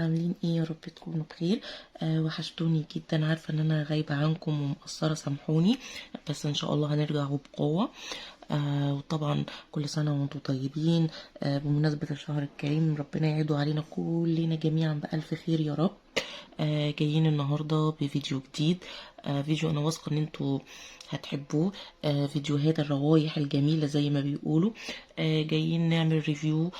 عاملين ايه؟ يا رب تكونوا بخير. وحشتوني جدا، عارفه ان انا غايبة عنكم ومقصره، سامحوني، بس ان شاء الله هنرجع وبقوة. وطبعا كل سنة وانتم طيبين. بمناسبة الشهر الكريم ربنا يعيده علينا كلنا جميعا بالف خير يا رب. جايين النهارده بفيديو جديد، فيديو انا واثقة ان انتوا هتحبوه، فيديوهات الروايح الجميلة زي ما بيقولوا. جايين نعمل review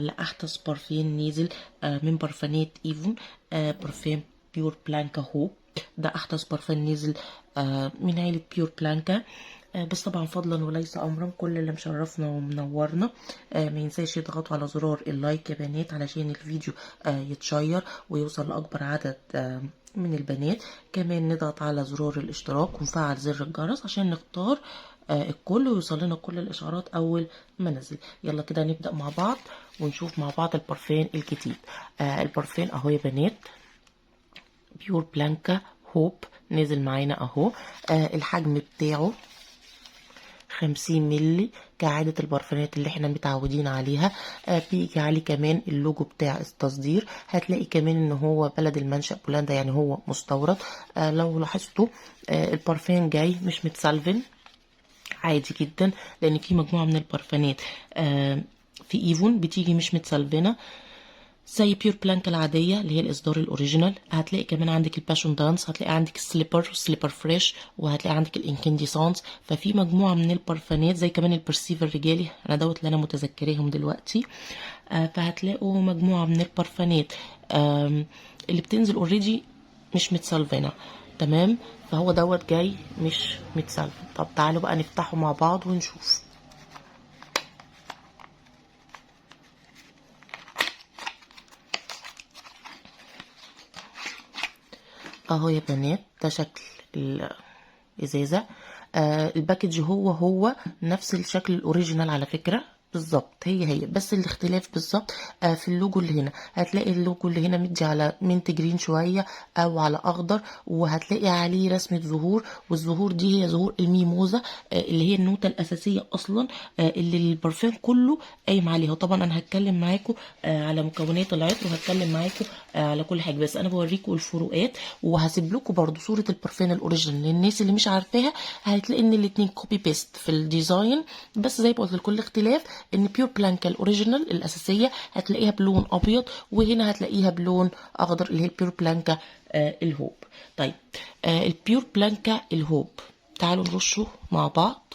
لاحدث برفان نازل من برفانات ايفون، برفان بيور بلانكا هوب. ده احدث برفان نازل من عيله بيور بلانكا. بس طبعا فضلا وليس امرا، كل اللي مشرفنا ومنورنا ما ينساش يضغطوا على زرار ال like يا بنات علشان الفيديو يتشير ويوصل لاكبر عدد من البنات. كمان نضغط على زرار الاشتراك ونفعل زر الجرس عشان نختار الكل ويوصل لنا كل الاشعارات اول ما نزل. يلا كده نبدا مع بعض ونشوف مع بعض البرفان الجديد. البرفان اهو يا بنات، بيور بلانكا هوب نزل معانا اهو. الحجم بتاعه 50 ملي كعادة البرفانات اللي احنا متعودين عليها. بيجي عليه كمان اللوجو بتاع التصدير، هتلاقي كمان ان هو بلد المنشأ بولندا، يعني هو مستورد. لو لاحظتوا البرفان جاي مش متسلفن، عادي جدا، لان في مجموعة من البرفانات في ايفون بتيجي مش متسلفنة زي بيور بلانكا العادية اللي هي الإصدار ال original. هتلاقي كمان عندك الباشون دانس، هتلاقي عندك السليبر والسليبر فريش، وهتلاقي عندك الانكنديسانس. ففي مجموعة من البرفانات زي كمان البرسيف الرجالي، أنا دوت اللي أنا متذكراهم دلوقتي. فهتلاقوا مجموعة من البرفانات اللي بتنزل already مش متسلفنة، تمام؟ فهو دوت جاي مش متسلفن. طب تعالوا بقى نفتحه مع بعض ونشوف. اهو يا بنات ده شكل الازازه. ال package هو نفس الشكل ال original على فكرة، بالظبط هي، بس الاختلاف بالظبط في اللوجو اللي هنا. هتلاقي اللوجو اللي هنا مدي على mint green شوية او على اخضر، وهتلاقي عليه رسمه زهور، والزهور دي هي زهور الميموزا، اللي هي النوتة الاساسية اصلا، اللي البرفان كله قايم عليها. وطبعا انا هتكلم معاكم على مكونات العطر، وهتكلم معاكم على كل حاجة، بس انا بوريكم الفروقات، وهسيب لكم برضو صوره البرفان ال original للناس اللي مش عارفاها. هتلاقي ان الاتنين copy paste في ال design، بس زي ما قلت لكل اختلاف ان بيور بلانكا ال original الاساسية هتلاقيها بلون ابيض، وهنا هتلاقيها بلون اخضر اللي هي البيور بلانكا الهوب. طيب البيور بلانكا الهوب تعالوا نرشه مع بعض.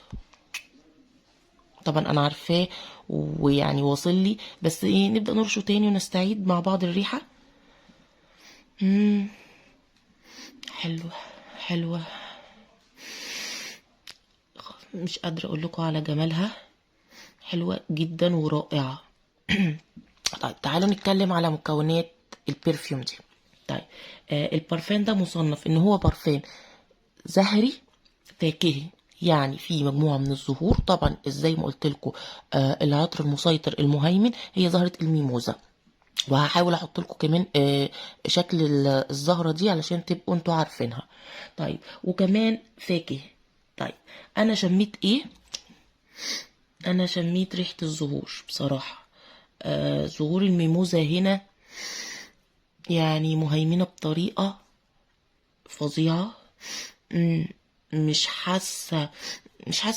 طبعا انا عارفاه ويعني واصل لي، بس ايه نبدا نرشه تاني ونستعيد مع بعض الريحة. حلوة حلوة، مش قادرة اقول لكم على جمالها، حلوة جدا ورائعة. طيب تعالوا نتكلم على مكونات ال perfume دي. طيب البرفان ده مصنف ان هو برفان زهري فاكهي، يعني في مجموعة من الزهور. طبعا زي ما قلت لكم العطر المسيطر المهيمن هي زهرة الميموزا، وهحاول احط لكم كمان شكل الزهرة دي علشان تبقوا انتوا عارفينها. طيب وكمان فاكهة. طيب انا شميت ايه؟ انا شميت ريحة الزهور بصراحة. زهور الميموزا هنا يعني مهيمنة بطريقة فظيعة. مش حاسة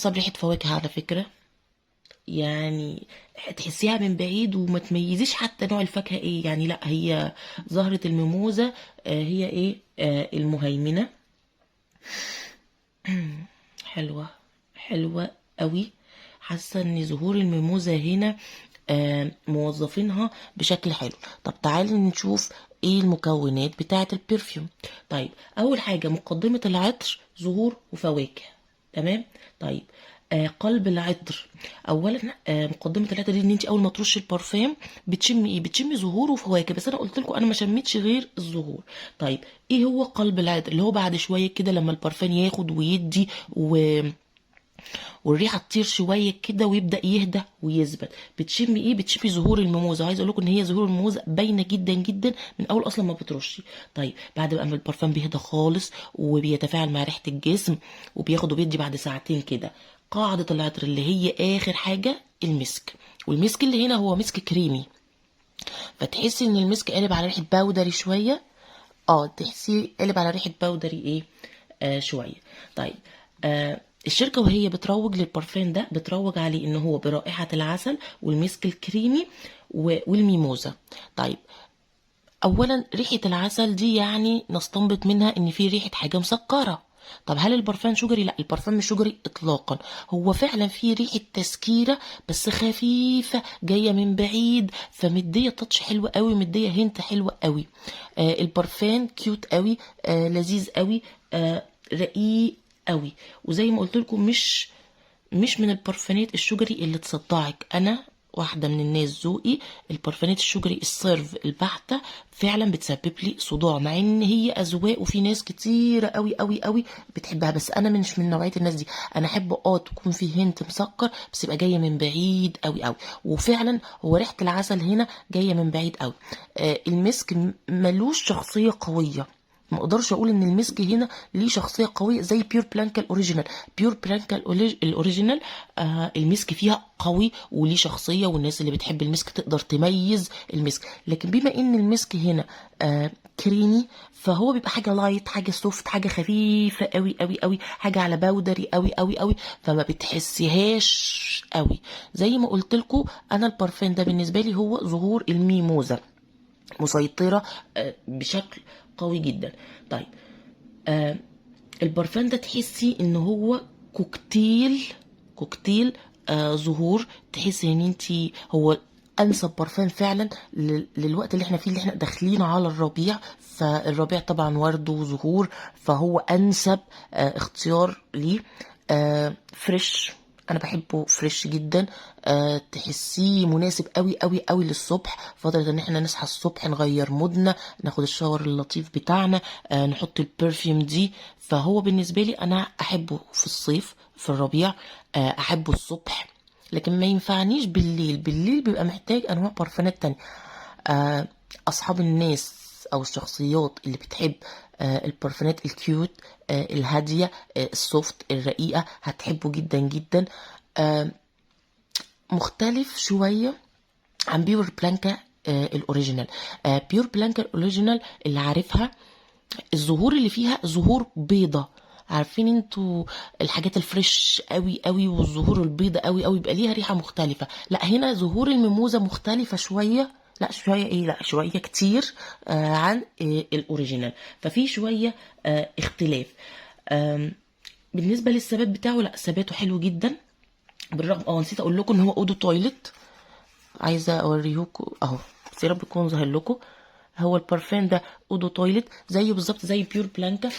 بريحة فواكه على فكرة، يعني تحسيها من بعيد وما تميزيش حتى نوع الفاكهة ايه، يعني لا هي زهرة الميموزا، هي ايه، المهيمنة. حلوة حلوة قوي. حاسة ان زهور الميموزا هنا موظفينها بشكل حلو. طب تعالي نشوف ايه المكونات بتاعة ال perfume. طيب اول حاجة مقدمة العطر زهور وفواكه، تمام. طيب قلب العطر اولا، مقدمة العطر دي ان انت اول ما ترشي البرفان بتشمي ايه؟ بتشمي زهور وفواكه، بس انا قلت لكم انا ما شميتش غير الزهور. طيب ايه هو قلب العطر؟ اللي هو بعد شوية كده لما البرفان ياخد ويدي والريحه تطير شوية كده ويبدا يهدى ويثبت، بتشمي ايه؟ بتشمي زهور الميموزا. عايزه اقول لكم ان هي زهور الميموزا باينة جدا جدا من اول اصلا ما بترشي. طيب بعد بقى ما البرفان بيهدى خالص وبيتفاعل مع ريحه الجسم وبياخد وبيدي بعد ساعتين كده، قاعدة العطر اللي هي اخر حاجة المسك. والمسك اللي هنا هو مسك كريمي، فتحسي ان المسك قالب على ريحه powdery شويه. تحسيه قالب على ريحه powdery ايه شويه. طيب الشركة وهي بتروج للبرفان ده بتروج عليه ان هو برائحه العسل والمسك الكريمي والميموزا. طيب اولا ريحه العسل دي يعني نستنبط منها ان في ريحه حاجة مسكره. طب هل البرفان sugary؟ لا، البرفان مش sugary اطلاقا. هو فعلا في ريحه تسكيره بس خفيفة جاية من بعيد، فمديه touch حلو قوي، مديه hint حلوة قوي. البرفان cute قوي، لذيذ قوي، رقيق قوي. وزي ما قلت لكم مش من البرفانات ال sugary اللي تصدعك. انا واحدة من الناس ذوقي البرفانات ال sugary الصرف البحتة فعلا بتسبب لي صداع، مع ان هي اذواق وفي ناس كتيرة قوي قوي قوي بتحبها، بس انا مش من نوعية الناس دي. انا احب تكون في hint مسكر بس يبقى جاية من بعيد قوي قوي، وفعلا هو ريحة العسل هنا جاية من بعيد قوي. المسك ملوش شخصية قوية، ما اقدرش اقول ان المسك هنا ليه شخصية قوية زي Pure Blanca ال original. Pure Blanca ال original المسك فيها قوي وليه شخصيه، والناس اللي بتحب المسك تقدر تميز المسك. لكن بما ان المسك هنا كريمي، فهو بيبقى حاجة light، حاجة soft، حاجة خفيفة قوي قوي قوي، حاجة على powdery قوي قوي قوي، فما بتحسيهاش قوي. زي ما قلت لكم انا البارفان ده بالنسبة لي هو زهور الميموزا مسيطرة بشكل قوي جدا. طيب البرفان ده تحسي ان هو كوكتيل زهور. تحسي ان انتي هو انسب برفان فعلا للوقت اللي احنا فيه، اللي احنا داخلين على الربيع. فالربيع طبعا ورد وزهور، فهو انسب اختيار ليه. Fresh، انا بحبه fresh جدا. تحسيه مناسب قوي قوي قوي للصبح، فترة ان احنا نصحى الصبح نغير mood نا، ناخد ال shower اللطيف بتاعنا، نحط ال perfume دي. فهو بالنسبة لي انا احبه في الصيف، في الربيع، احبه الصبح، لكن ما ينفعنيش بالليل. بالليل بيبقى محتاج انواع برفانات تانية. اصحاب الناس او الشخصيات اللي بتحب البرفانات ال cute، الهادية، ال soft، الرقيقة، هتحبه جدا جدا. مختلف شوية عن Pure Blanca ال original. Pure Blanca ال original اللي عارفها الزهور اللي فيها زهور بيضة، عارفين انتوا الحاجات ال fresh قوي قوي والزهور البيضة قوي قوي بيبقى ليها ريحة مختلفة. لا، هنا زهور الميموزة مختلفة شوية، لا شوية ايه، لا شوية كتير عن ال original، ففي شوية اختلاف. بالنسبة للثبات بتاعه، لا ثباته حلو جدا. بالرغم نسيت اقول لكم ان هو eau de toilette، عايزه اوريهوكوا اهو، بس يا رب يكون ظاهر لكم. هو البارفان ده eau de toilette زيه بالظبط زي Pure Blanca،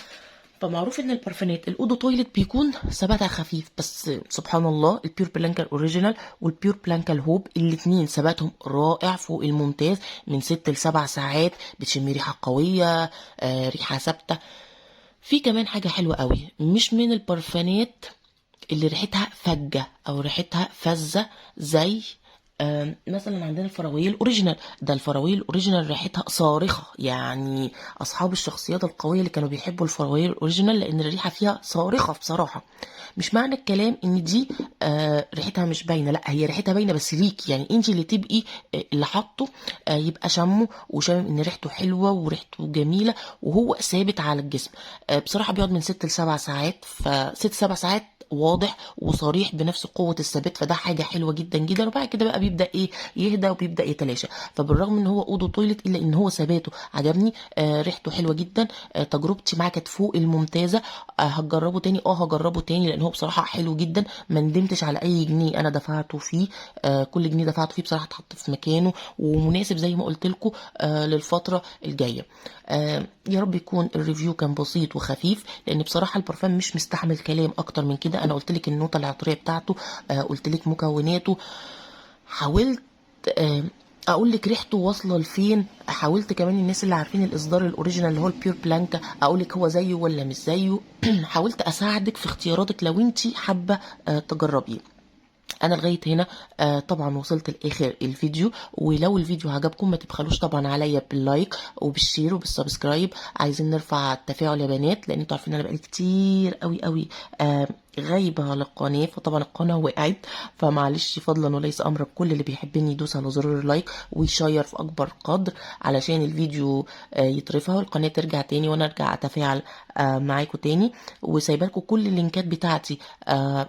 فمعروف ان البارفانات ال eau de toilette بيكون ثباتها خفيف، بس سبحان الله ال Pure Blanca ال original وال Pure Blanca ال Hope الاتنين ثباتهم رائع فوق الممتاز، من 6 ل7 ساعات بتشمي ريحه قوية، ريحه ثابتة. في كمان حاجة حلوة قوي، مش من البارفانات اللي ريحتها فجة او ريحتها فزة زي مثلا عندنا الفراوية ال original. ده الفراوية ال original ريحتها صارخة، يعني اصحاب الشخصيات القوية اللي كانوا بيحبوا الفراوية ال original لان الريحة فيها صارخة بصراحة. مش معنى الكلام ان دي ريحتها مش باينة، لا هي ريحتها باينة بس ليكي، يعني انت اللي تبقي اللي حاطه يبقى شمه وشامم ان ريحته حلوة وريحته جميلة وهو ثابت على الجسم. بصراحة بيقعد من 6 ل7 ساعات، فست 7 ساعات واضح وصريح بنفس قوة الثبات، فده حاجة حلوة جدا جدا. وبعد كده بقى بيبدأ ايه يهدى وبيبدأ يتلاشى. فبالرغم ان هو eau de toilette الا ان هو ثباته عجبني، ريحته حلوة جدا، تجربتي معاه كانت فوق الممتازة. هجربه تاني، هجربه تاني لان هو بصراحة حلو جدا، ما ندمتش على اي جنيه انا دفعته فيه، كل جنيه دفعته فيه بصراحة اتحط في مكانه ومناسب زي ما قلت لكم للفترة الجاية. يا رب يكون ال review كان بسيط وخفيف، لان بصراحة البرفان مش مستحمل كلام اكتر من كده. انا قلت لك النوتة العطرية بتاعته، قلت لك مكوناته، حاولت اقول لك ريحته واصله لفين، حاولت كمان الناس اللي عارفين الاصدار ال original اللي هو ال Pure Blanca اقول لك هو زيه ولا مش زيه. حاولت اساعدك في اختياراتك لو انت حابة تجربيه. انا لغاية هنا طبعا وصلت لاخر الفيديو، ولو الفيديو عجبكم ما تبخلوش طبعا عليا بال like وبال share وبال subscribe. عايزين نرفع التفاعل يا بنات، لان انتوا عارفين انا بقالي كتير قوي قوي غايبة على القناة، فطبعا القناة وقعت، فمعلش فضلا وليس امرا كل اللي بيحبني يدوس على زرار ال like ويشير في اكبر قدر علشان الفيديو يترفع والقناة ترجع تاني وانا ارجع اتفاعل معاكم تاني. وسايبه لكم كل اللينكات بتاعتي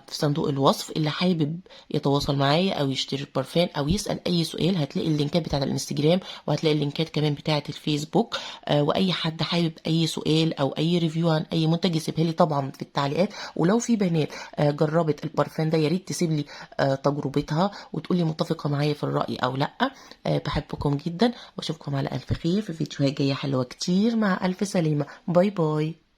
في صندوق الوصف، اللي حابب يتواصل معايا او يشتري البرفان او يسأل اي سؤال هتلاقي اللينكات بتاعت الانستجرام، وهتلاقي اللينكات كمان بتاعت الفيسبوك. واي حد حابب اي سؤال او اي review عن اي منتج يسيبها لي طبعا في التعليقات. ولو في بنات جربت البرفان ده يا ريت تسيب لي تجربتها وتقول لي متفقه معايا في الراي او لا. بحبكم جدا واشوفكم على الف خير في فيديوهات جاية حلوة كتير. مع الف سلامه، bye bye.